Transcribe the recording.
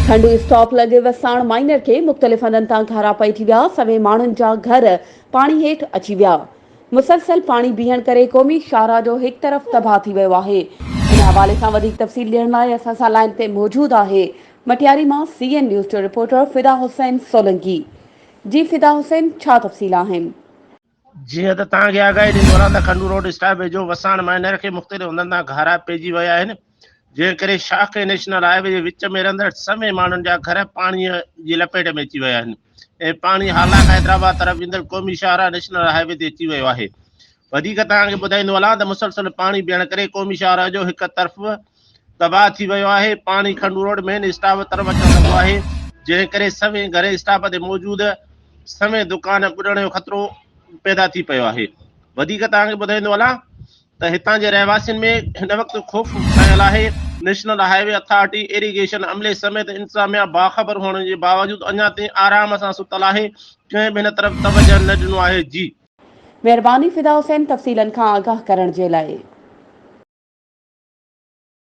کنڊو stop لڳ Wassan minor کي مختلف هنڌن تان گهارا پئجي ويا، سوين ماڻهن جا گهر پاڻي هيٺ اچي ويا. مسلسل پاڻي بيهڻ ڪري قومي شاهراهه جو هڪ طرف تباهه ٿي ويو آهي. ان حوالي سان وڌيڪ تفصيل ڏيڻ لاء اسان سان لائين تي موجود آهي مٽياري مان سي اين نيوز جو رپورٽر فدا حسين سولنگي. جي فدا حسين ڇا تفصيل آهن؟ جيئن ته توهان کي آگاهي ڏيندو هلان ته کنڊو روڊ اسٽاپ ويجهو وساڻ مائنر کي مختلف هنڌن تان گهارا پئجي ويا آهن، جنهن ڪري شاخ ۽ نيشنل هاء وي جي وچ ۾ رهندڙ سوين ماڻهن جا گهر پاڻي جي لپيٽ ۾ اچي ويا آهن ۽ پاڻي هالا کان حيدرآباد طرف ويندڙ قومي شاهراهه نيشنل هاء وي تي اچي ويو آهي. وڌيڪ توهان کي ٻڌائيندو هلان ته مسلسل پاڻي بيهڻ ڪري قومي شاهراهه جو هڪ طرف تباهه ٿي ويو آهي، پاڻي کنڊو روڊ مين اسٽاپ طرف اچڻ لڳو آهي، جنهن ڪري سوين گهر اسٽاپ تي موجود سوين دڪان ٻڏڻ جو خطرو پيدا ٿي پيو آهي. وڌيڪ توهان کي ٻڌائيندو هلان ته هتان جي رهواسين ۾ هن وقت خوف ڇانيل آهي، national high V authority irrigation عملي سميت انتظاميا باخبر هئڻ جي باوجود اڃا تائين آرام سان ستل آهي، ڪنهن به هن طرف توجهه نه ڏنو آهي، جي. مهرباني فدا حسين تفصيلن کان آگاهه ڪرڻ جي لاء.